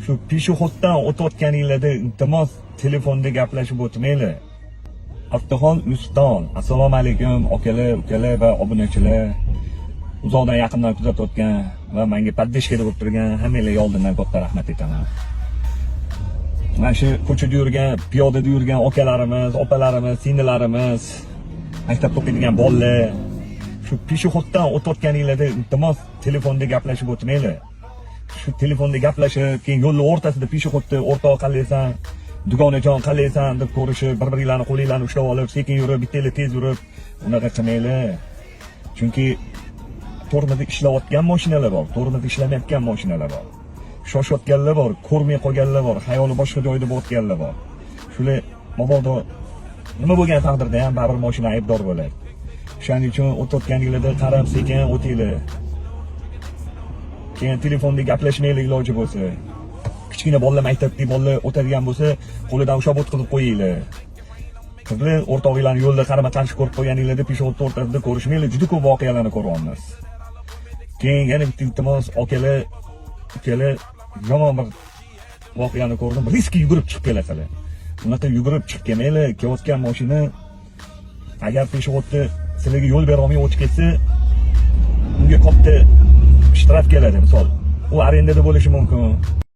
Shu пешеход dan o'tayotganinglarda, iltimos, telefonda gaplashib o'tmanglar. Avtoxon Yusufton. Assalomu alaykum, akalar, ukalar va obunachilar. Uzoqdan, yaqindan kuzatayotgan va menga поддержка bo'lib turgan hammanglarga oldindan katta rahmat aytaman. Mana shu ko'chada yurgan, piyodada yurgan akalarimiz, opalarimiz, singillarimiz, maktabda o'qiydigan bolalar, shu пешеход dan o'tayotganinglarda, iltimos, telefonda gaplashib o'tmanglar. Shu telefonda gaplashib, keyin yo'lni o'rtasida пешеход da "O'rtoq, qalaysan, dugonajon, qalaysan?" deb ko'rishib, bir biringlarni qo'linglarni ushlab olib, sekin yurib, bittanglar tez yurib, unaqa qilmanglar. Chunki tormozda ishlayotgan mashinalar bor, tormozda ishlamayotgan mashinalar bor. Shoshayotganlar bor, ko'rmay qolganlar bor, xayoli boshqa joyda bo'layotganlar bor. Shular mabodo nima bo'lgan taqdirda ham baribir mashina aybdor bo'ladi. O'shaning uchun o'tayotganinglarda qarab, sekin o'tinglar. Keyin telefonda gaplashmaylik iloji bo'lsa. Kichkina bolalar, maktabdagi bolalar o'tadigan bo'lsa, qo'lidan ushlab o'tkazib qo'yinglar. Qizlar, o'rtog'inglarni yo'lda qarama qarshi ko'rib qolganinglarda, пешеход o'rtasida ko'rishmanglar, juda ko'p voqealarni ko'ryapmiz. Keyin yana bitta iltimos, akalar, ukalar, yomon bir voqeani ko'rdim. Резко yugurib chiqib kelasizlar. Unaqa yugurib chiqib kelmanglar, kelayotgan mashina agar пешеход da sizlarga yo'l bera olmay o'tib ketsa, unga katta shtraf keladi, misol. U arendada bo'lishi mumkin.